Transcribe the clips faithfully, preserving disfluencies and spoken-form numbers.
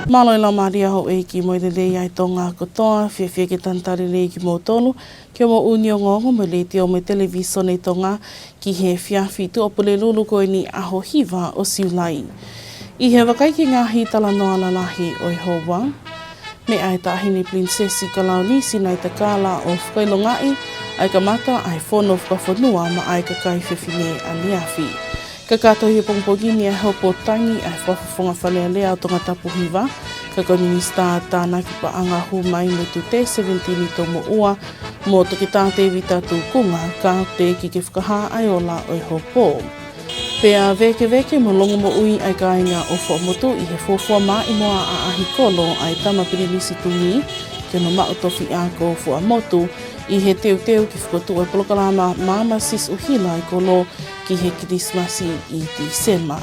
Mālō e laumālie ʻa houʻeiki mo e lelei ʻa e Tonga kotoa, fiefia ke talitali lelei kimoutolu ki hoʻomou ʻū ongoongo mei he Letiō mo e Televisone Tonga ki he efiafi Tuʻapulelulu ko eni, ʻaho hiva ʻo Siulai. ʻI he vakai ki he ngaahi talanoa lalahi ʻo e houa, meʻa e Taʻahine Pilinisesi Kalauni Sinaitakala ʻo fakaʻilongaʻi ʻa e kamata ʻa e fono fakafonua maʻá e kakai fefine ʻaneafi. Kakato ʻi he pongipongi ni ʻa e hopo tangi ʻa e Fakafofonga Fale Alea ʻo Tongatapu Hiva, ka ko e Minisitā Tānaki Paʻanga Hū Mai Moetū Tē Seventini Toumoʻua mo Toketā Tēvita Tukunga, ka teʻeki ke fakahā ʻa e ola ʻo e hopo. Pea vēkeveke mo longomoʻui ʻa e kāinga ʻo Fuaʻamotu ʻi he fuofua maʻimoa ʻaʻahi kolo ʻa e Tama Pilinisi Tumi ki hono maʻu tofiʻa ko Fuaʻamotu ʻi he teuteu ke fokotuʻu e polokalama Maama Sisu ʻUhila e Kolo ki he Kilisimasi ʻi Tīsema.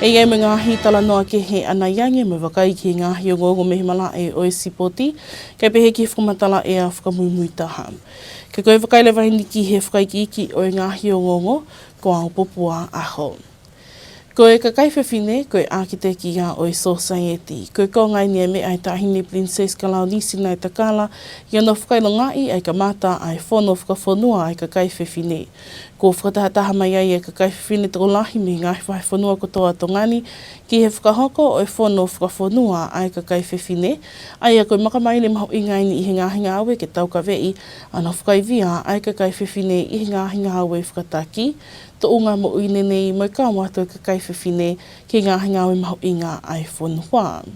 ʻE ʻi ai mo e ngaahi talanoa kehe ʻanaiange mo e vakai ki he ngaahi ongoongo mei he malaʻe ʻo e sipoti, kae pehē ki he fakamatala ʻea fakamuimui taha. Ka ko e vakai leva eni ki he fakaikiiki ʻo e ngaahi ongoongo, ko au Popua ʻAho. Ko e kakai fefine ko e ʻākitekia ʻo e sōsaieti. Ko e konga eni e meʻa e Taʻahine Pilinisesi Kalauni Sinaitakala ʻi hono fakaʻilongaʻi ʻa e kamata ʻa e fono fakafonua ʻa e kakai fefine. Kuo fakatahataha mai ai e kakai fefine tokolahi mei he ngaahi vahefonua kotoa ʻo Tonga ni ki he fakahoko ʻo e fono fakafonua ʻa e kakai fefine, ʻa ia ko e makamaile mahuʻinga eni ʻi he ngaahi ngāue ke taukaveʻi ʻa hono fakaivia ʻa e kakai fefine ʻi he ngaahi ngāue fakataki, tuʻunga moʻui nenei mo e kau atu e kakai fefine ki he ngaahi ngāue mahuʻinga ʻa e fonua.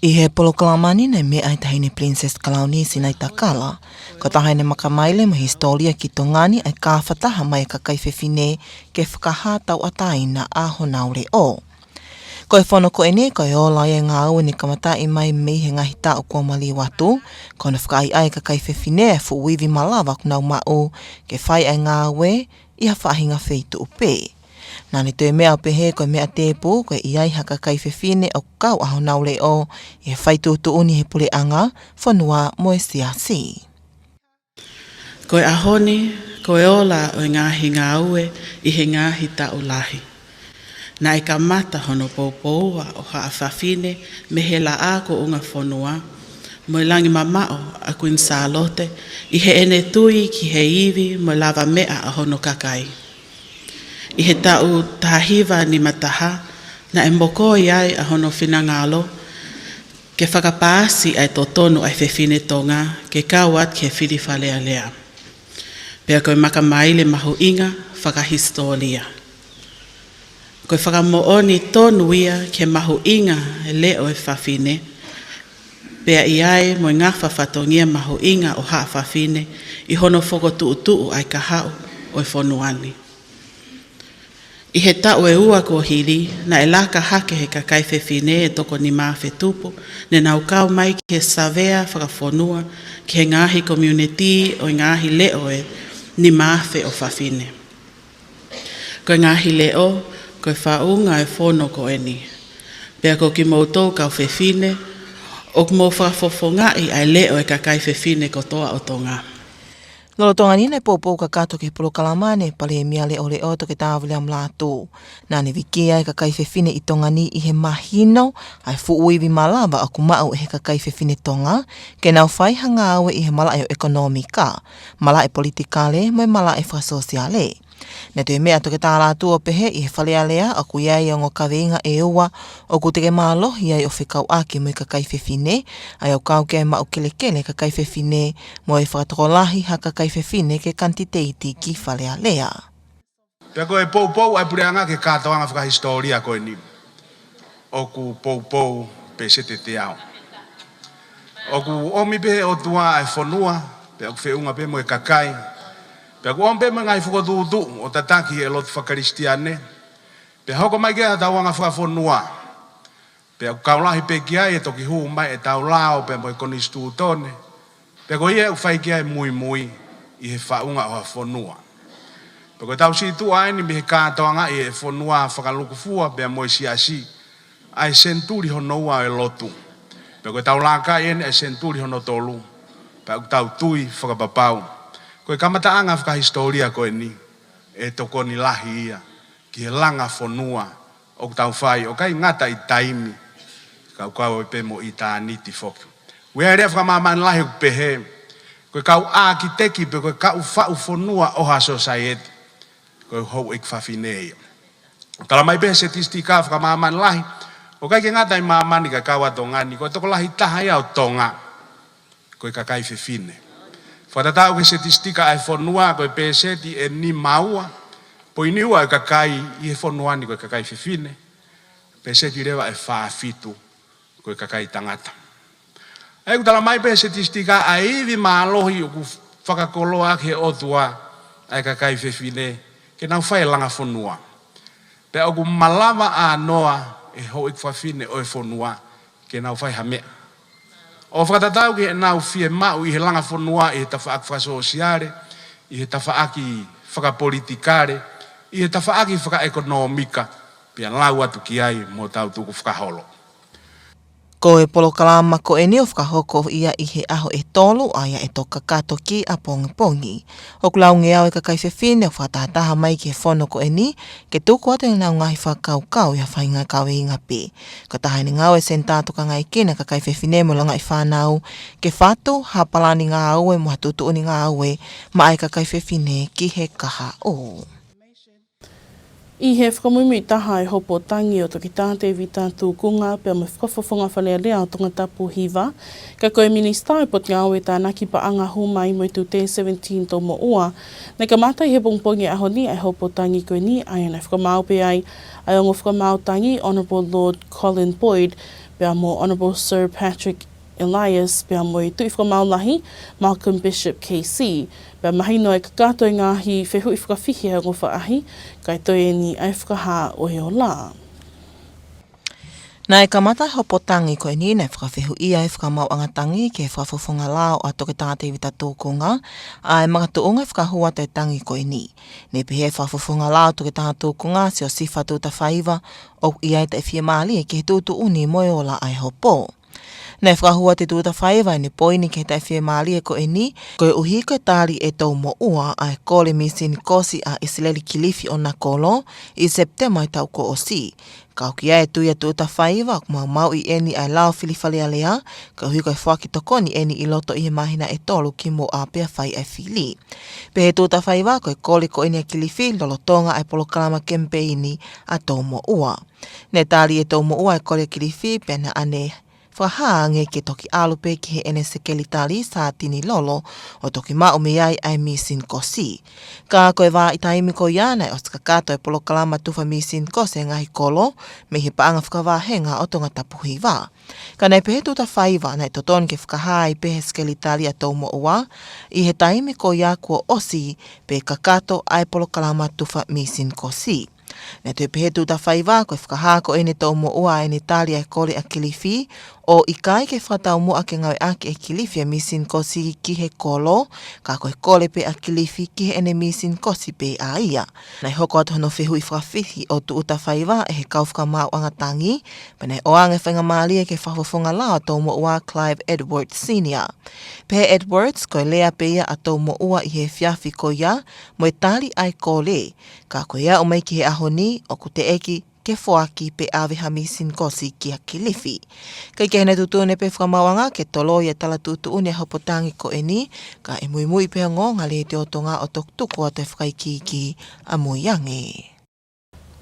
ʻI he polokalama ni naʻe meʻa e Taʻahine Pilinisesi Kalauni Sinaitakala, ko e taha eni e makamaile mo e hisitōlia ki Tonga ni ʻa e kāfataha mai e kakai fefine ke fakahā tauʻatāina ʻa honau leʻo. Ko e fono ko eni ko e ola ia e ngāue ne kamataʻi mai mei he ngaahi taʻu kuo maliu atu, ko hono fakaʻaiʻai e kakai fefine e fuʻu ivi malava ʻoku nau maʻu ke fai ʻa e ngāue ʻi ha faʻahinga feituʻu pē. Naʻá ne toe meʻa ʻo pehē ko e meʻa tēpū ko e ʻi ai ha kakai fefine ʻoku kau ʻa honau leʻo ʻi he fai tuʻutuʻuni he puleʻanga, fonua mo e siasi. Ko e ʻaho ni, ko e ola ʻo e ngaahi ngāue ʻi he ngaahi taʻu lahi. Naʻe kamata hono poupoua ʻo haʻa fafine mei he laʻā kuo ungafonua mo e langi mamaʻo ʻa Kuini Sālote ʻi heʻene tui ki he ivi mo e lavameʻa ʻa hono kakai. ʻI he taʻu taha hiva nima taha, naʻe mokoi ai ʻa hono finangalo ke fakapaasi ʻa e totonu ʻa e fefine Tonga ke kau atu ki he fili Fale Alea. Pea ko e makamaile mahuʻinga fakahisitōlia. Ko e fakamoʻoni tonu ia ki he mahuʻinga e leʻo e fafine, pea ʻi ai mo e ngafa fatongia mahuʻinga ʻo haʻa fafine ʻi hono fokotuʻutuʻu ʻa e kahaʻu ʻo e fonua ni. ʻI he taʻu ʻe ua kuo hili, naʻe laka hake he kakai fefine ʻe toko nima afe tupu ne nau kau mai ki he savea fakafonua ki he ngaahi komiunitī ʻo e ngaahi leʻo ʻe nima afe ʻo fafine. Ko e ngaahi leʻo, ko e faʻunga e fono ko eni. Pea ko kimoutolu kau fefine, ʻoku mou fakafofongaʻi ʻa e leʻo e kakai fefine kotoa ʻo Tonga. Lolotonga ni naʻe poupou kakato ki he polokalama ni e Palēmia Leʻoleʻo Toketā Viliami Lātū. Naʻá ne vikia e kakai fefine ʻi Tonga ni ʻi he mahino ʻa e fuʻu ivi malava ʻoku maʻu ʻe he kakai fefine Tonga ke nau fai ha ngāue ʻi he malaʻe ʻo e ʻekonōmika, malaʻe politikale mo e malaʻe fakasōsiale. Naʻe toe meʻa Toketā Lātū ʻo pehē ʻi he Fale Alea ʻoku ʻi ai e ongo kaveinga ʻe ua ʻoku teke mālohi ai ʻo fekauʻaki mo e kakai fefine, ʻa ia ʻoku kau ki ai e maʻu kelekele e kakai fefine mo e fakatokolahi ha kakai fefine ke kanititeiti ki Fale Alea. Pea ko e poupou ʻa e puleʻanga ki he kātoanga fakahisitōlia ko eni, ʻoku poupou pēseti ʻe teau. ʻOku ʻomi pē ʻe he ʻOtua ʻa e fonua, pea ʻoku feʻunga pē mo e kakai. Pea ʻoku ʻomi pē mo e ngaahi fokotuʻutuʻu ʻo tataki ʻe he lotu fakakalisitiane. Pea hoko mai ki ai ha tauʻanga fakafonua. Pea ʻoku kau lahi pē ki ai e toki hū mai ʻetau lao pea mo e konisitūtone. Pea ko ia ʻoku fai ki ai e muimui ʻi he faʻunga ʻo ha fonua. Pea ko ʻetau situʻa eni mei he kātoangaʻi e fonua fakalūkufua pea mo e siasi, ʻa e senituli hono ua ʻo e lotu. Pea ko ʻetau laka eni ʻa e senituli hono tolu. Pea ʻoku tau tui fakapapau ko e kamataʻanga fakahisitōlia ko eni, ʻe tokoni lahi ia ki he langa fonua ʻoku tau fai, ʻo ʻikai ngata ʻi taimi, Kaukau ai pē mo ʻitāniti foki. ʻOku ʻi ai e lea fakamāmani lahi ʻoku pehē, ko e kau ʻākiteki pe ko e kau faʻu fonua ʻo ha sōsaieti, ko e houʻeiki fafine ia. Talamai pē he setistika fakamāmani lahi, ʻoku ʻikai ke ngata ʻi māmani ka kau ʻa Tonga ni, ko e tokolahi taha ia ʻo Tonga ko e kakai fefine. Fakatatau ki he setistika ʻa e fonua, ko e pēseti ʻe nima ua poini ua ʻo e kakai ʻi he fonua ni ko e kakai fefine, pēseti leva ʻe fā fitu ko e kakai tangata. ʻA ia ʻoku talamai pē he setistika ʻa e ivi mālohi ʻoku fakakoloa ʻaki he ʻOtua ʻa e kakai fefine ke nau fai e langa fonua. Pea ʻoku malava ʻānoa ʻe he houʻeiki fafine ʻo e fonua ke nau fai ha meʻa. ʻO fakatatau ki heʻenau fiemaʻu ʻi he langa fonua, ʻi he tafaʻaki fakasōsiale, ʻi he tafaʻaki fakapolitikale, ʻi he tafaʻaki fakaʻekonōmika, pea lau atu ki ai mo hotau tukufakaholo. Ko e polokalama ko eni ʻoku fakahoko ia ʻi he ʻaho ʻe tolu, ʻa ia ʻe toki kakato ki ʻapongipongi. ʻOku laungeau e kakai fefine ʻoku fakatahataha mai ki he fono ko eni, ke tuku atu ʻenau ngaahi fakakaukau ʻi ha faʻahinga kaveinga pē. Ko e taha ʻene ngāue e Senitā Tokangaekina ʻa e Kakai Fefine mo e Longaʻi Fānau, ke fatu ha palani ngāue mo ha tuʻutuʻuni ngāue maʻa e kakai fefine ki he kahaʻu. ʻI he fakamuimuitaha ʻa e hopo tangi ʻo Toketā Tēvita Tūkunga pea mo e Fakafofonga Fale Alea ʻo Tongatapu Hiva, ka ko e Minisitā ʻo e Potungāue Tānaki Paʻanga Hū Mai mo e Tūtē Seventeen Toumoʻua, naʻe kamata ʻi he pongipongi ʻo e ʻaho ni ʻa e hopo tangi ko eni, ʻa ia naʻe fakamaau pē ai ʻa e ongo fakamaau tangi, Honourable Lord Colin Boyd, pea mo Honourable Sir Patrick Elias, pea mo e Tuʻi Fakamaau Lahi, Malcolm Bishop K C, pea mahino e kakato e ngaahi fehuʻi fakafihi ʻa e ongo faʻahi, kae toe eni ʻa e fakahā ʻo e ola. Naʻe kamata e hopo tangi ko eni, naʻe fakafehuʻia ʻe he Fakamaauʻanga Tangi ki he Fakafofonga Lao ʻa Toketā Tēvita Tūkunga ʻa e makatuʻunga e fakahū atu e tangi ko eni. Naʻe pehē ʻe he Fakafofonga Lao ʻa Toketā Tūkunga, Siosifa Tuʻutafaiva, ʻoku ʻi ai e taʻefiemālie ki he tuʻutuʻuni mo e ola ʻa e hopo. Naʻe fakahū atu ʻe Tuʻutafaiva ʻene poini ki he taʻefiemālie ko eni, koeʻuhi ko e tali ʻe Toumoʻua ʻa e kole mīsini kosi ʻa ʻIsileli Kilifi ʻo Nakolo ʻi Sepitema ʻo e taʻu kuo ʻosi. Ka ʻoku ʻi ai e tui ʻa Tuʻutafaiva ʻoku maumauʻi eni ʻa e lao fili Fale Alea, koeʻuhi ko e foaki tokoni eni ʻi loto ʻi he māhina ʻe tolu kimuʻa pea fai ʻa e fili. Pehē ʻe Tuʻutafaiva ko e kole ko eni ʻa Kilifi lolotonga ʻa e polokalama kemipeini ʻa Toumoʻua. Naʻe tali ʻe Toumoʻua e kole ʻa Kilifi pea naʻa ne fakahā ange ke toki ʻalu pē ki heʻene sekelitali, Sātini Lolo, ʻo toki maʻu mei ai ʻa e mīsini kosi. Ka ko e vahaʻa taimi ko ia naʻe ʻosi kakato e polokalama tufa mīsini kosi ʻa e ngaahi kolo mei he paʻanga fakavāhenga ʻo Tongatapu Hiva. Ka naʻe pehē ʻe Tuʻutafaiva naʻe totonu ke fakahā ai pē ʻe he sekelitali ʻa Toumoʻua ʻi he taimi ko ia kuo ʻosi pē kakato ʻa e polokalama tufa mīsini kosi. Naʻe toe pehē ʻe Tuʻutafaiva ko e fakahā ko eni ʻe Toumoʻua ʻa ʻene tali ʻa e kole ʻa Kilifi, ʻo ʻikai ke fakataumuʻa ke ngāueʻaki ʻe Kilifi ʻa e mīsini kosi ki he kolo, ka ko e kole pē ʻa Kilifi ki heʻene mīsini kosi pē ʻa ia. Naʻe hoko atu hono fehuʻi fakafihi ʻo Tuʻutafaiva ʻe he kau Fakamaauʻanga Tangi, pea naʻe ʻoange faingamālie ki he Fakafofonga Lao ʻa Toumoʻua, Clive Edwards Senior. Pehē ʻe Edwards, ko e lea pē ia ʻa Toumoʻua ʻi he efiafi ko ia mo e tali ʻa e kole, ka ko e aʻu mai ki he ʻaho ni ʻoku teʻeki ke foaki pe ʻave ha mīsini kosi kia Kilifi. Kae kehe, naʻe tuʻutuʻuni pē ʻe he Fakamaauʻanga ke toloi e tala tuʻutuʻuni ʻa e hopo tangi ko eni, kae muimui pē ʻa e ongoongo Letiō Tonga ʻo toki tuku atu e fakaikiiki ʻamui ange.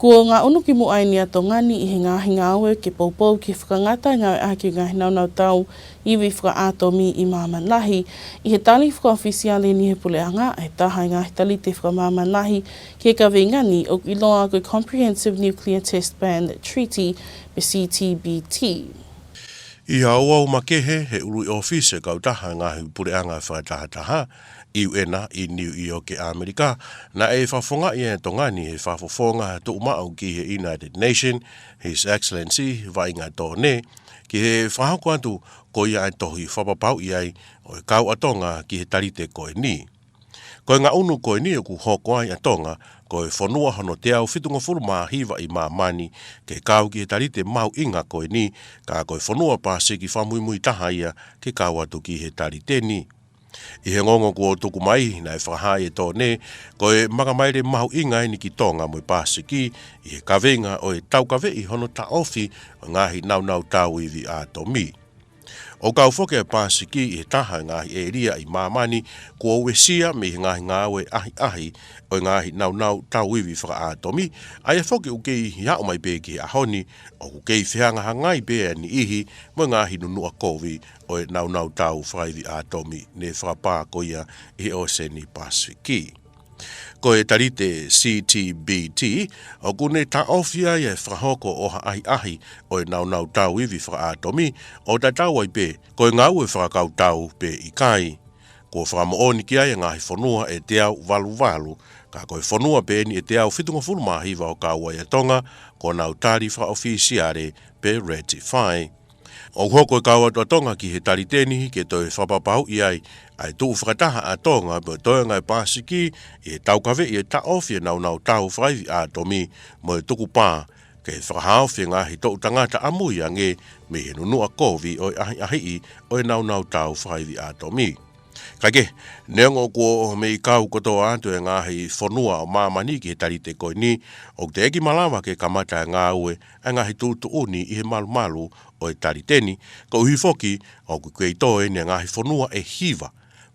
Kuo ngaʻunu kimuʻa eni ʻa Tonga ni ʻi he ngaahi ngāue ke poupou ki he fakangata e ngāueʻaki e ngaahi nāunau tau ivi fakaʻātomi ʻi māmani lahi. ʻI he tali fakaʻofisiale eni ʻe he Puleʻanga, ʻa e taha e ngaahi talite fakamāmani lahi ki he kaveinga ni ʻoku ʻiloa ko e Comprehensive Nuclear Test Ban Treaty, pe C T B T. ʻI ha ouau makehe, he ʻuluʻi ʻōfisi ʻo e kautaha ngaahi puleʻanga fakatahataha, U N, ʻi Niu ʻIoke, ʻAmelika, naʻe fakafofongaʻi ʻe Tonga ni ʻe he Fakafofonga Tuʻumaʻu ki he United Nations, His Excellency Vaʻinga Tone, ki he fakahoko atu ko ia ʻa e tohi fakapapauʻi ai ʻo e kau ʻa Tonga ki he talite ko eni. Ko e ngaʻunu ko eni ʻoku hoko ai ʻa Tonga ko e fonua hono teau fitungofulu mā hiva ʻi māmani ke kau ki he talite mahuʻinga ko eni, ka ko e fonua Pasifiki fakamuimui taha ia ke kau atu ki he talite ni. ʻI he ongoongo kuo tuku mai, naʻe fakahā ʻe Tone, ko e makamaile mahuʻinga eni ki Tonga mo e Pasifiki, ʻi he kaveinga ʻo e taukaveʻi hono taʻofi ʻo e ngaahi naunau tauivi ʻātomi. ʻOku kau foki ʻa e Pasifiki ʻi he taha ʻo e ngaahi ʻēlia ʻi māmani kuo uesia mei he ngaahi ngāue ʻahiʻahi ʻo e ngaahi naunau tauivi fakaʻātomi, ʻa ia foki ʻoku kei aʻu mai pē ki he ʻaho ni, ʻoku kei fehangahangai pē ʻa e niʻihi mo e ngaahi nunuʻa kovi ʻo e naunau tau fakaivi ʻātomi ne fakapā ko ia ʻi he ʻōseni Pasifiki. Ko e talite C T B T, ʻoku ne taʻofi ai ʻa e fakahoko ʻo ha ʻahiʻahi ʻo e naunau tauivi fakaʻātomi, ʻo tatau ai pē ko e ngāue fakakautau pe ʻikai. Kuo fakamoʻoni ki ai ʻa e ngaahi fonua ʻe teau valu valu, ka ko e fonua pē eni ʻe teau fitungofulu mā hiva ʻo kau ai ʻa Tonga, kuo nau tali fakaʻofisiale pe ratify. ʻOku hoko e kau atu ʻa Tonga ki he talite ni ke toe fakapapauʻi ai ʻa e tuʻu fakataha ʻa Tonga mo e toenga ʻo e Pasifiki ʻi he taukaveʻi ʻo e taʻofi ʻo e naunau tau fakaivi ʻātomi mo e tukupā ke fakahaofi e ngaahi toʻu tangata ʻamui ange mei he nunuʻa kovi ʻo e ʻahiʻahiʻi ʻo e naunau tau fakaivi ʻātomi. Kae kehe, neongo kuo mei kau kotoa atu e ngaahi fonua ʻo māmani ki he talite ko eni, ʻoku teʻeki malava ke kamata e ngāue ʻa e ngaahi tuʻutuʻuni ʻi he malumalu ʻo e talite ni, koeʻuhi foki ʻoku kei tō eni e ngaahi fonua ʻe hiva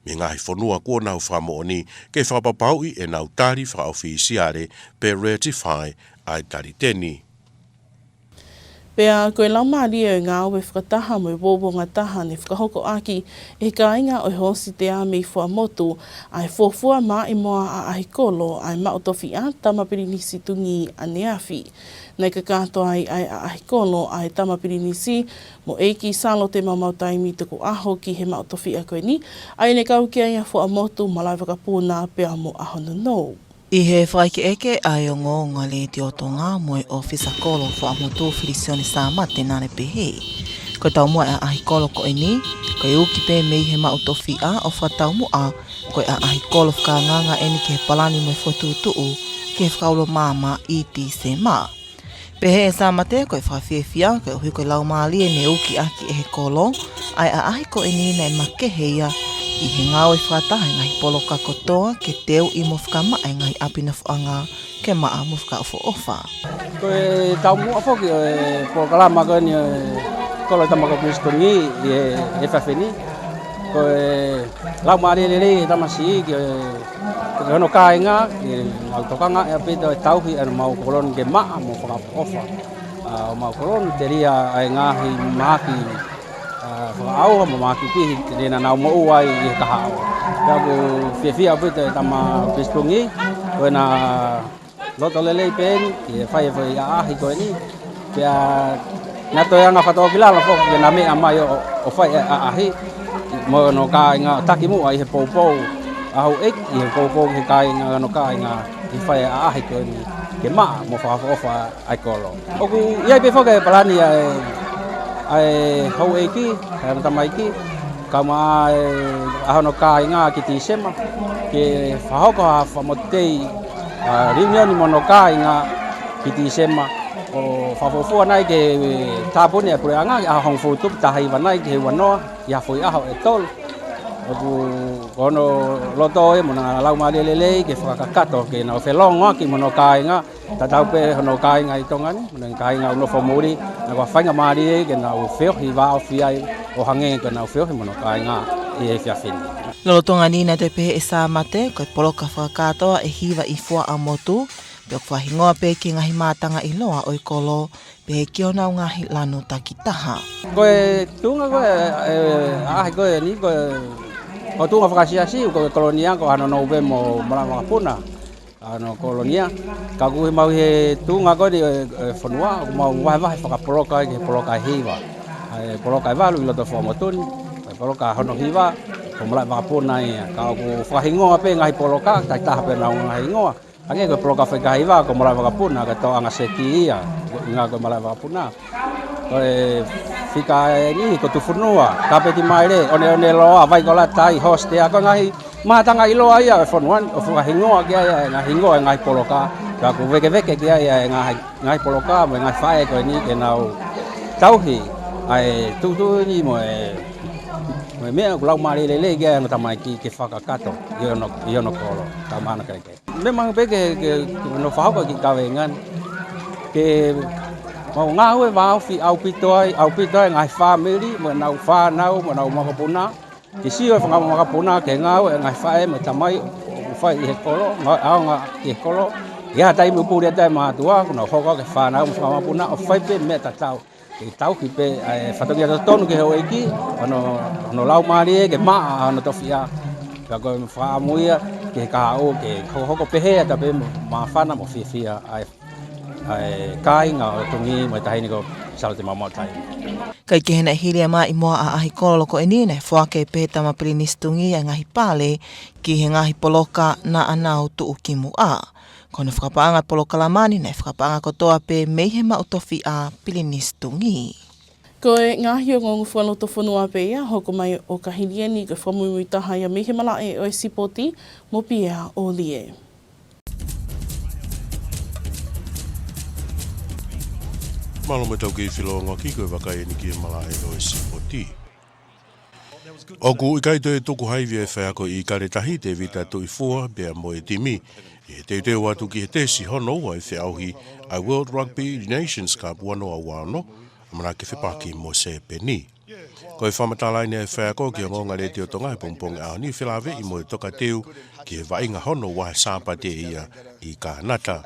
mei he ngaahi fonua kuo nau fakamoʻoni ke fakapapauʻi ʻenau tali fakaʻofisiale pe ratify ʻa e talite ni. Pea ko e laumālie ʻo e ngāue fakataha mo e uouangataha ne fakahoko ʻaki ʻe he kāinga ʻo e hōsitea mei Fuaʻamotu ʻa e fuofua maʻimoa ʻaʻahi kolo ʻa e maʻu tofiʻa Tama Pilinisi Tungī ʻaneafi. Naʻe kakato ai ʻa e ʻaʻahi kolo ʻa e Tama Pilinisi mo ʻEiki Sālote Maumau Taimi Tukuʻaho ki he maʻu tofiʻa ko eni, ʻa ia ne kau ki ai ʻa Fuaʻamotu, Malaʻevakapuna pea mo ʻAhononou. ʻI he fakaʻekeʻeke ʻa e ongoongo ʻa e Letiō Tonga mo e ʻōfisa kolo Fuaʻamotu Felisione Sāmate, naʻa ne pehē, ko e taumuʻa e ʻaʻahi kolo ko eni, ko e uki pē mei he maʻu tofiʻa ʻo fakataumuʻa ko e ʻaʻahi kolo fakaangaanga eni ki he palani mo e fokotuʻutuʻu ki he Fakaulo Maama ʻi Tīsema. Pehē ʻe Sāmate ko e fakafiefia koeʻuhi ko e laumālie ne uki ʻaki ʻe he kolo ʻa e ʻaʻahi ko eni naʻe makehe ia ʻi he ngāue fakataha e ngaahi poloka kotoa ke teuʻi mo fakamaʻa e ngaahi ʻapi nofoʻanga ke maʻa mo fakaʻofoʻofa. Ko e taumuʻa foki ʻo e polokalama ko eni ʻo e kolo Tama Pilinisi Tungī ʻi he, he efiafi ni, ko e laumālie lelei e tamasiʻi ki he, ki hono kāinga, ke nau tokangaʻi ʻaupito e tauhi ʻa e mau kolo ni ke maʻa mo fakaʻofoʻofa. ʻA, ʻo mau kolo ni telia ʻa e ngaahi mahaki, ʻa, fakaʻauha mo mahaki pihi te ne nau moʻua ai ʻi he kahaʻu. Pea ʻoku fiefia ʻaupito e Tama Pilinisi Tungī, ko ʻena loto lelei pē eni, ʻi he fai e foʻi ʻaʻahi ko eni. Pea naʻe toe anga fakatōkilalo foki ke na meʻa mai ʻo, ʻo fai e ʻaʻahi mo hono kāinga ʻo taki muʻa ʻi he poupou ʻa houʻeiki, ʻi he poupou ki he kāinga, hono kāinga ʻi he fai e ʻaʻahi ko eni ke maʻa mo fakaʻofoʻofa ʻa e kolo. ʻOku ʻi ai pē foki e palani ʻa e, ʻa e houʻeiki, ʻa hono tamaiki, kae ʻumaʻā e, ʻa hono kāinga ki Tīsema, ke fakahoko ha fakamotu tei, ʻa, reunion mo hono kāinga ki Tīsema, ʻo fakafuofua nai ke tāpuni e puleʻanga, ʻa e hongofulu tupu taha hiva nai ki he ua noa, ʻi ha foʻi ʻaho ʻe tolu. ʻOku, ko hono loto ē mo ʻena laumālie lelei ke fakakakato ke nau felōngoaki mo hono kāinga, tatau pē hono kāinga ʻi Tonga ni, mo e kāinga ʻoku nofo muli, naʻa ko e faingamālie ke nau feohi vāofi ai ʻo hangē ko ʻenau feohi mo hono kāinga ʻi he efiafi ni. Lolotonga ni naʻe toe pehē ʻe Sāmate, ko e poloka fakakātoa ʻe hiva ʻi Fuaʻamotu, pea ʻoku fakahingoa pē ki he ngaahi mātanga ʻiloa ʻo e kolo, pehē ki honau ngaahi lanu takitaha. Ko e tuʻunga ko ē, ʻe, ʻaʻahi ko eni, ko e, ko e tuʻunga fakaʻosi, ko e kolonia, ko ʻAhononou pē mo Malaʻevakapuna. ʻA hono kolonia. Ka ʻoku ʻi he mau ʻi he tuʻunga ko eni ʻo e, ʻo e fonua, ʻoku mau vahevahe fakapoloka ai ki he poloka ʻe hiva. ʻA e poloka ʻe valu ʻi loto Fuaʻamotu ni, ʻa e poloka hono hiva, ko Malaʻevakapuna ia. Ka ʻoku fakahingoa pē ngaahi poloka, takitaha pē ʻenau ngaahi hingoa. Hangē ko e poloka fakahiva, ko Malaʻevakapuna, ko e toʻonga seti ia, ko e ʻuhinga ko Malaʻevakapuna. Ko e fika ʻe niʻihi ko Tufunua, Kapeti Maile, ʻOneʻone Loa, Vaikola, Tai, Hōsitea, ko e ngaahi mātanga ʻiloa ia ʻo e fonua ni, ʻo fakahingoa ki ai e ngaahi hingoa e ngaahi poloka. Ka ʻoku vekeveke ki ai e ngaahi, ngaahi poloka mo e ngaahi faʻē ko eni ke nau tauhi ʻa e tuʻutuʻuni mo e Mo e meʻa ʻoku laumālie lelei ki ai hono tamaiki ke fakakakato ʻi hono, ʻi hono kolo, ka mana kelekele. Meʻa mahuʻinga pē ke, ke, ke nau fakahoko e kiʻi kaveinga ni. Ke mau ngāue vāofi ʻaupito ai, ʻaupito ai e ngaahi fāmili, mo ʻenau fānau, mo ʻenau makapuna. Ke sio e fanga makapuna ki he ngāue ʻa e ngaahi faʻē mo e tamai ʻoku fai ʻi he kolo, ngāue ʻaonga ki he kolo. ʻI ha taimi ʻoku puli atu ai e mātuʻa, kuo nau hoko atu ki he fānau mo e fanga makapuna, ʻo fai pē meʻa tatau. Ke tauhi pē ʻa e fatongia totonu ki he houʻeiki, hono, hono laumālie ke maʻa hono tofiʻa. Ka ko e fakaʻamu ia ki he kahaʻu ke hokohoko pehē atu pē mo māfana mo fiefia ai ʻa e kāinga ʻo Tungī mo e taʻahine ko Sālote Maumau Taimi. Kae kehe, naʻe hili ʻa e maʻimoa ʻa e ʻaʻahi kolo ko eni, naʻe foaki pē ʻe he tama Pilinisi Tungī ʻa e ngaahi pale ki he ngaahi poloka naʻa nau tuʻu ki muʻa. Ko hono fakapaʻanga e polokalama ni naʻe fakapaʻanga kotoa pē mei he maʻu tofiʻa Pilinisi Tungī. Ko e ngaahi ongoongo fakalotofonua pē ia, hoko mai ʻo ka hili eni ko e fakamuimui taha ia mei he malaʻe ʻo e sipoti mo Pia ʻOlie. Mālō mo e tau kei feʻiloaki, ko e vakai eni ki he malaʻe ʻo e sipoti. ʻOku ʻikai toe tuku ha ivi ʻa e faiako ʻi Kaletahi, Tevita Tuʻifua, pea mo e timi, ʻi he teuteu atu ki he tesi hono ua ʻo e feʻauhi ʻa e World Rugby Nations Cup ua noa ua ono, ʻamanaki ke fepaki mo Sēpeni. Ko e fakamatala eni ʻa e faiako ki he Ongoongo Letiō Tonga he pongipongi ʻaho ni, felāveʻi mo e tokateu ki he vaʻinga hono ua he Sāpate ia ʻi Kānata.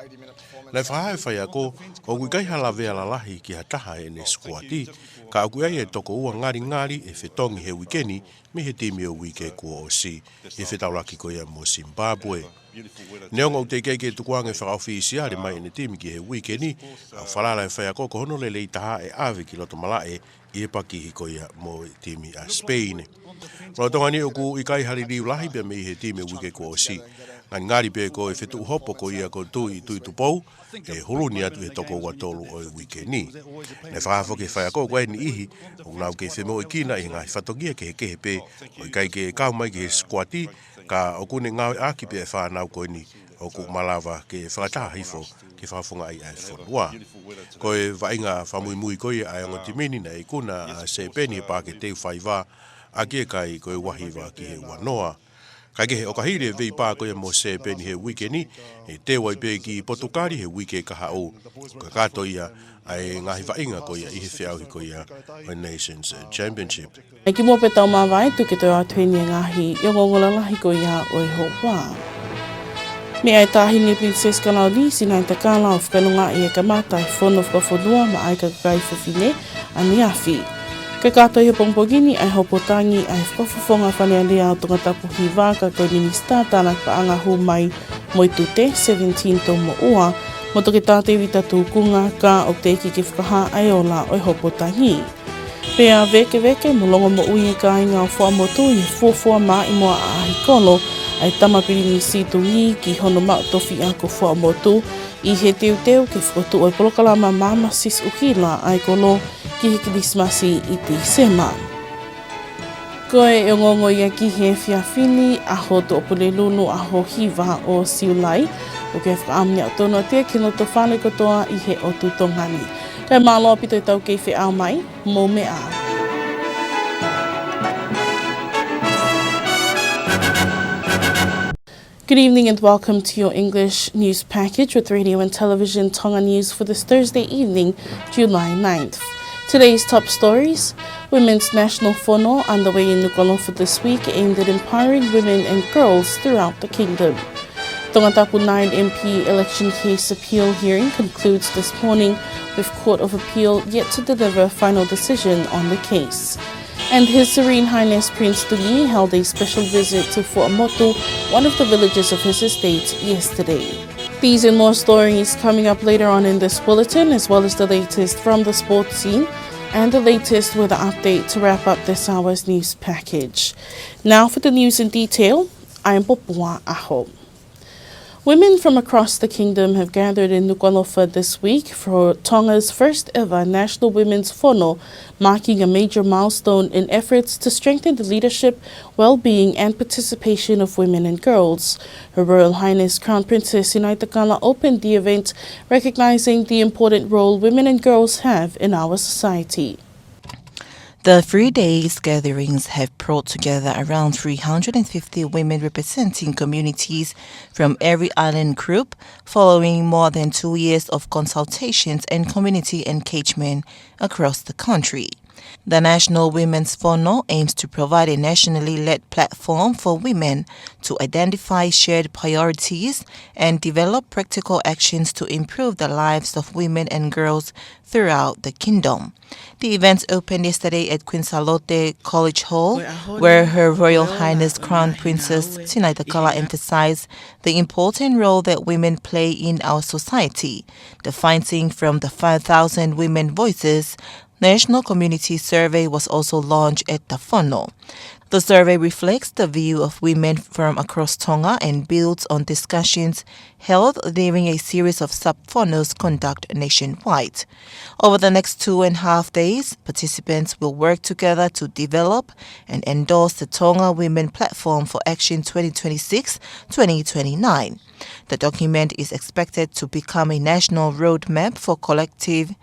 Naʻe fakahā ʻe he faiako ʻoku ʻikai ha lavea lalahi ki ha taha ʻi heʻene sikuati, ka ʻoku ʻi ai e toko ua ngalingali ʻe fetongi he uike ni mei he timi ʻo e uike kuo ʻosi, ʻi he fetaulaki ko ia mo Zimbabwe. Neongo ʻoku teʻeki ai ke tukuange fakaʻofisiale mai ʻene timi ki he uike ni, ka ʻoku falala ʻe he faiako ko hono lelei taha ʻe ʻave ki loto malaʻe ʻi he pakihi ko ia mo e timi ʻa Spain. Lolotonga ni ʻoku ʻikai ha liliu lahi pea mei he timi ʻo e uike kuo ʻosi. Ngalingali pē ko e fetuʻu hopo ko ia ko Tui Tuʻitupou, ʻe huluni atu ʻi he toko ua tolu ʻo e uike ni. Naʻe fakahā foki ʻe he faiako ko e niʻihi ʻoku nau kei femoʻuekina ʻi he ngaahi fatongia kehekehe pē, ʻo ʻikai ke kau mai ki he sikuati, ka ʻoku ne ngāueʻaki pē ʻa e fānau ko eni ʻoku malava ke fakataha hifo ke fakafofongaʻi ʻa e fonua. Ko e vaʻinga fakamuimui ko ia ʻa e ongo timi ni naʻe ikuna ʻa Sēpeni he Paʻake Teu Faiva ʻaki e kai ko e ua hiva ki he ua noa. Kae kehe, ʻo ka hili e veipā ko ia mo Sēpeni he uike ni, ʻe teu ai pē ki Potukali he uike kahaʻu. Kakato ia ʻa e ngaahi vaʻinga ko ia ʻi he feʻauhi ko ia ʻo e Nations Championship. ʻE kimuʻa pē tau māvae, tuku ke toe ʻoatu heni e ngaahi ongoongo lalahi ko ia ʻo e houa. Meʻa ʻa e Taʻahine Pilinisesi Kalauni Sinaitakala ʻo fakanonga ʻi he kamata e fono fakafonua maʻa e kakai fefine ʻaneafi. Kakato ʻi he pongipongi ni ʻa e hopo tangi ʻa e Fakafofonga Fale Alea ʻo Tongatapu Hiva, ka ko e Minisitā Tānaki Paʻanga Hū Mai mo e Tute, Seventeen Toumoʻua, mo Toketā Tēvita Tūkunga, ka ʻoku teʻeki ke fakahā ʻa e ola ʻo e hopo tangi. Pea vēkeveke mo longomoʻui e kāinga ʻo Fuaʻamotu ʻi he fuofua maʻimoa ʻaʻahi kolo ʻa e tama Pilinisi Tungī ki hono maʻu tofiʻa ko Fuaʻamotu, ʻi he teuteu ke fokotuʻu e polokalama Māmā Sisitū Hila ʻa e Kolo ki he Kilisimasi ʻi Tīsema. Ko e ongoongo ia ki he efiafi ni, ʻaho Tuʻapulelulu, ʻaho hiva ʻo Siulai. ʻOku fakaʻamu ni ʻa e tonu atu ia ki he loto fale kotoa ʻi he ʻotu Tonga ni. Kae mālō ʻaupito e tau kei feʻao mai, mou meʻa ā. Good evening and welcome to your English news package with Radio and Television Tonga News for this Thursday evening, July ninth. Today's top stories: Women's National Fono underway in Nukuʻalofa this week, aimed at empowering women and girls throughout the kingdom. Tongatapu nine M P election case appeal hearing concludes this morning, with Court of Appeal yet to deliver a final decision on the case. And His Serene Highness Prince Tungī held a special visit to Fuaʻamotu, one of the villages of his estate, yesterday. These and more stories coming up later on in this bulletin, as well as the latest from the sports scene and the latest weather update to wrap up this hour's news package. Now for the news in detail, I am Popua ʻAho. Women from across the kingdom have gathered in Nukuʻalofa this week for Tonga's first ever National Women's Fono, marking a major milestone in efforts to strengthen the leadership, well-being and participation of women and girls. Her Royal Highness Crown Princess Sinaitakala opened the event, recognizing the important role women and girls have in our society. The three days gatherings have brought together around three hundred and fifty women representing communities from every island group, following more than two years of consultations and community engagement across the country. The National Women's Fono aims to provide a nationally led platform for women to identify shared priorities and develop practical actions to improve the lives of women and girls throughout the kingdom. The event opened yesterday at Queen Sālote College Hall, where Her Royal Highness Crown Princess Sinaitakala emphasized the important role that women play in our society. The finding from the five thousand women voices National Community Survey was also launched at the Fono. The survey reflects the view of women from across Tonga and builds on discussions held during a series of sub-Fonos conducted nationwide. Over the next two and a half days, participants will work together to develop and endorse the Tonga Women Platform for Action twenty twenty-six twenty twenty-nine. The document is expected to become a national roadmap for collective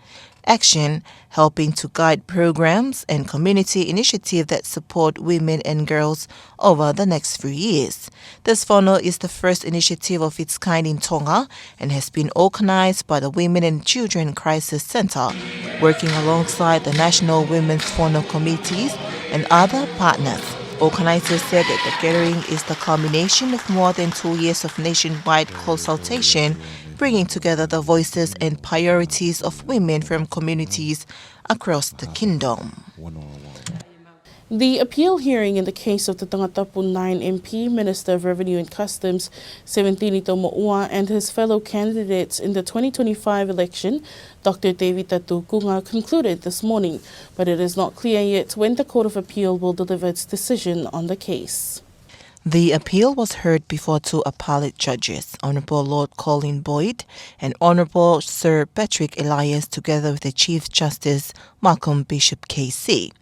action, helping to guide programs and community initiatives that support women and girls over the next few years. This Fono is the first initiative of its kind in Tonga and has been organized by the Women and Children Crisis Centre, working alongside the National Women's Fono committees and other partners. Organizers said that the gathering is the culmination of more than two years of nationwide consultation, bringing together the voices and priorities of women from communities across the kingdom. The appeal hearing in the case of the Tongatapu nine M P, Minister of Revenue and Customs, Sevenitini Toumoʻua, and his fellow candidates in the twenty twenty-five election, Doctor Tevita Tukunga, concluded this morning, but it is not clear yet when the Court of Appeal will deliver its decision on the case. The appeal was heard before two appellate judges, Honourable Lord Colin Boyd and Honourable Sir Patrick Elias, together with the Chief Justice Malcolm Bishop K C.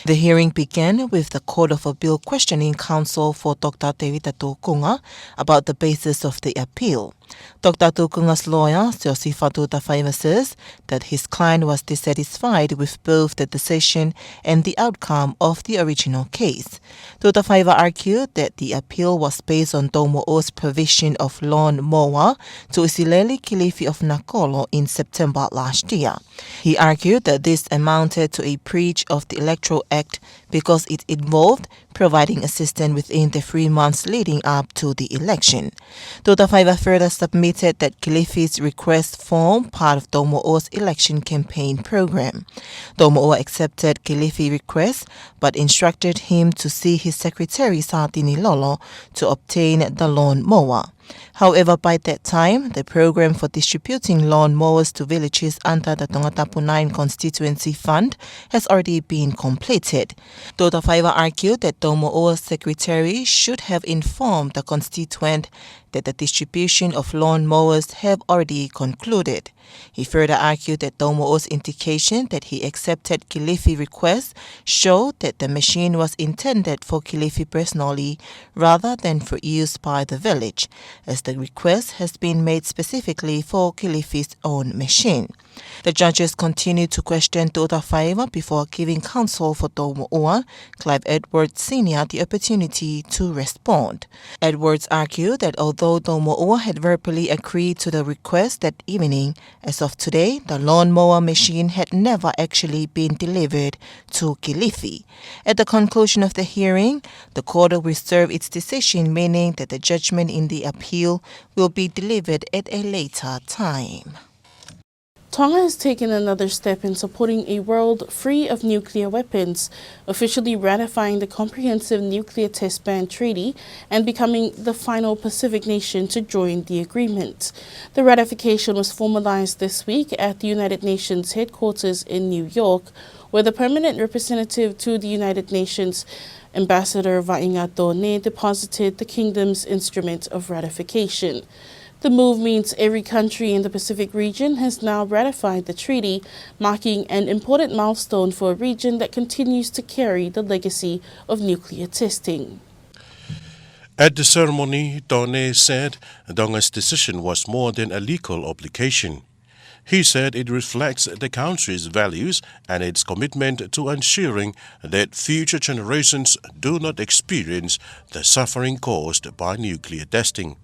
The hearing began with the Court of Appeal questioning counsel for Doctor Tevita Tukunga about the basis of the appeal. Doctor Tukunga's lawyer, Siosifa Tuatafaiva, says that his client was dissatisfied with both the decision and the outcome of the original case. Tuatafaiva argued that the appeal was based on Toumoʻua's provision of lawn mower to ʻIsileli Kilifi of Nakolo in September last year. He argued that this amounted to a breach of the Electoral Act because it involved providing assistance within the three months leading up to the election. Tuatafaiva further submitted that Kilifi's request formed part of Toumoʻua's election campaign program. Toumoʻua accepted Kilifi's request, but instructed him to see his secretary, Sātini Lolo, to obtain the lawn mower. However, by that time, the program for distributing lawn mowers to villages under the Tongatapu nine Constituency Fund has already been completed. Tuatafaiva argued that Toumoʻua's secretary should have informed the constituent that the distribution of lawn mowers have already concluded. He further argued that Toumoʻua's indication that he accepted Kilifi's request showed that the machine was intended for Kilifi personally rather than for use by the village, as the request has been made specifically for Kilifi's own machine. The judges continued to question Tuatafaiva before giving counsel for Toumoʻua, Clive Edwards Senior, the opportunity to respond. Edwards argued that although Toumoʻua had verbally agreed to the request that evening, as of today, the lawnmower machine had never actually been delivered to Kilifi. At the conclusion of the hearing, the court will reserve its decision, meaning that the judgment in the appeal will be delivered at a later time. Tonga has taken another step in supporting a world free of nuclear weapons, officially ratifying the Comprehensive Nuclear Test Ban Treaty and becoming the final Pacific nation to join the agreement. The ratification was formalized this week at the United Nations headquarters in New York, where the permanent representative to the United Nations, Ambassador Vaʻinga Tone, deposited the kingdom's instrument of ratification. The move means every country in the Pacific region has now ratified the treaty, marking an important milestone for a region that continues to carry the legacy of nuclear testing. At the ceremony, Tone said Tonga's decision was more than a legal obligation. He said it reflects the country's values and its commitment to ensuring that future generations do not experience the suffering caused by nuclear testing.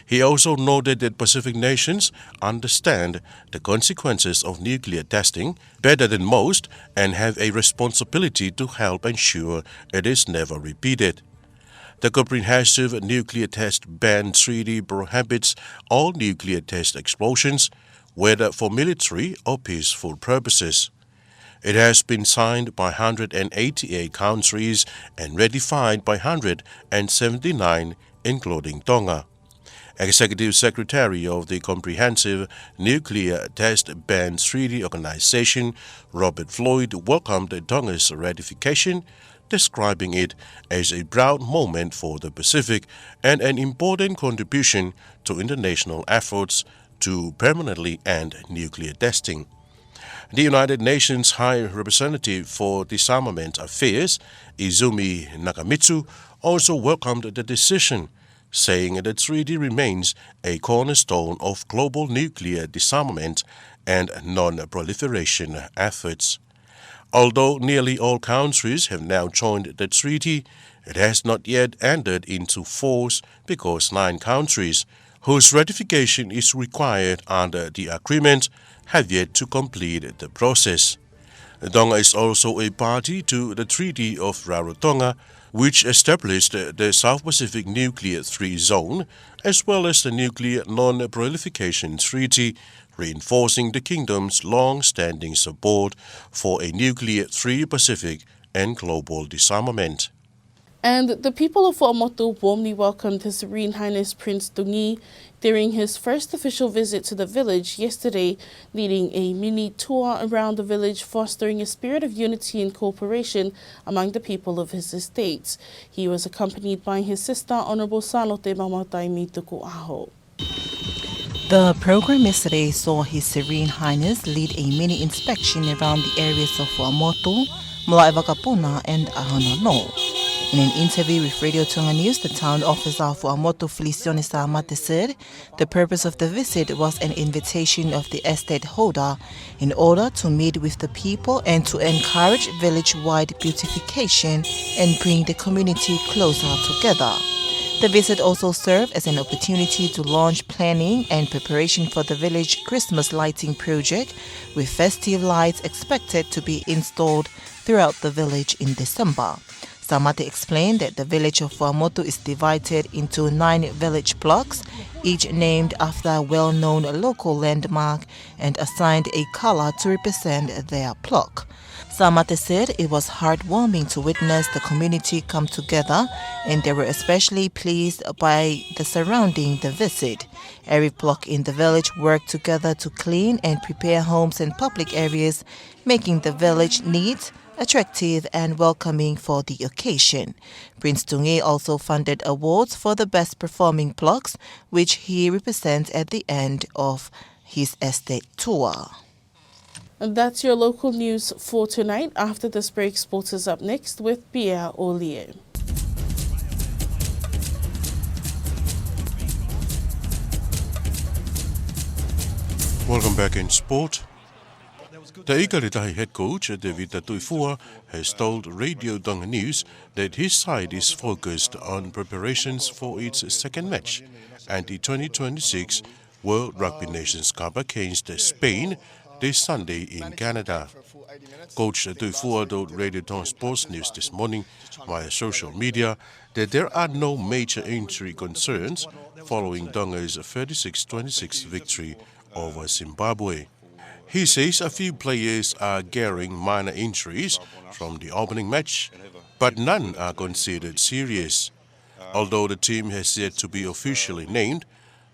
He also noted that Pacific nations understand the consequences of nuclear testing better than most and have a responsibility to help ensure it is never repeated. The Comprehensive Nuclear Test Ban Treaty prohibits all nuclear test explosions, whether for military or peaceful purposes. It has been signed by hundred and eighty-eight countries and ratified by hundred and seventy-nine, including Tonga. Executive Secretary of the Comprehensive Nuclear Test Ban Treaty Organization, Robert Floyd, welcomed Tonga's ratification, describing it as a proud moment for the Pacific and an important contribution to international efforts to permanently end nuclear testing. The United Nations High Representative for Disarmament Affairs, Izumi Nakamitsu, also welcomed the decision, saying the treaty remains a cornerstone of global nuclear disarmament and non-proliferation efforts. Although nearly all countries have now joined the treaty, it has not yet entered into force because nine countries, whose ratification is required under the agreement, have yet to complete the process. Tonga is also a party to the Treaty of Rarotonga, which established the South Pacific Nuclear Free Zone, as well as the Nuclear Non-Proliferation Treaty, reinforcing the kingdom's long-standing support for a nuclear-free Pacific and global disarmament. And the people of Fuaʻamotu warmly welcomed His Serene Highness Prince Tungī during his first official visit to the village yesterday, leading a mini tour around the village, fostering a spirit of unity and cooperation among the people of his estate. He was accompanied by his sister, Honourable Sālote Maumau-Taimi Tukuʻaho. The program yesterday saw His Serene Highness lead a mini inspection around the areas of Fuaʻamotu, Moloʻi Vakapuna and ʻAhonono. In an interview with Radio Tonga News, the town officer of Fuaʻamotu, Felicione Samate, said the purpose of the visit was an invitation of the estate holder in order to meet with the people and to encourage village-wide beautification and bring the community closer together. The visit also served as an opportunity to launch planning and preparation for the village Christmas lighting project, with festive lights expected to be installed throughout the village in December. Samate explained that the village of Fuaʻamotu is divided into nine village blocks, each named after a well-known local landmark, and assigned a color to represent their block. Samate said it was heartwarming to witness the community come together, and they were especially pleased by the surrounding the visit. Every block in the village worked together to clean and prepare homes and public areas, making the village neat, attractive and welcoming for the occasion. Prince Tungī also funded awards for the best performing blocks, which he represents at the end of his estate tour. And that's your local news for tonight. After this break, sports is up next with Pierre Olie. Welcome back in sport. The ʻIkale Tahi head coach, Tevita Tuʻifua, has told Radio Tonga News that his side is focused on preparations for its second match at the twenty twenty-six World Rugby Nations Cup against Spain this Sunday in Canada. Coach Tuʻifua told Radio Tonga Sports News this morning via social media that there are no major injury concerns following Tonga's thirty-six twenty-six victory over Zimbabwe. He says a few players are carrying minor injuries from the opening match, but none are considered serious. Although the team has yet to be officially named,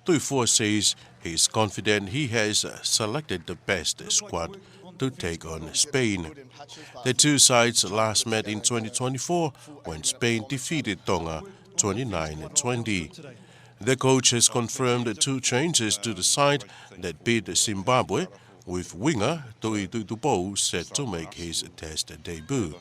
Tuʻifua says he is confident he has selected the best squad to take on Spain. The two sides last met in twenty twenty-four when Spain defeated Tonga twenty-nine twenty. The coach has confirmed two changes to the side that beat Zimbabwe, with winger Toi Tuitupou set to make his test debut.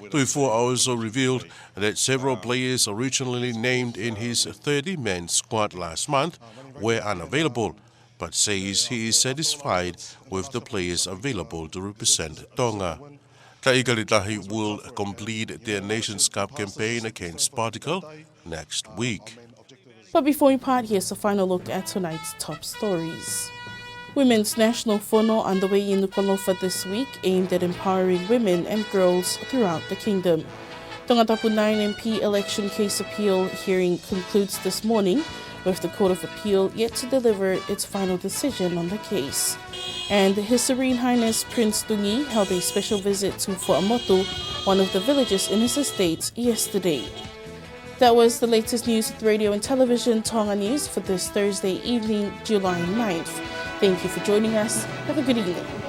Tuʻifua also revealed that several players originally named in his thirty-man squad last month were unavailable, but says he is satisfied with the players available to represent Tonga. Taʻikale Tahi will complete their Nations Cup campaign against Portugal next week. But before we part, here's a final look at tonight's top stories. Women's National Fono underway in Nukuʻalofa this week, aimed at empowering women and girls throughout the kingdom. Tongatapu nine M P election case appeal hearing concludes this morning, with the Court of Appeal yet to deliver its final decision on the case. And His Serene Highness Prince Dungi held a special visit to Fuaʻamotu, one of the villages in his estate, yesterday. That was the latest news with Radio and Television Tonga News for this Thursday evening, July ninth. Thank you for joining us. Have a good evening.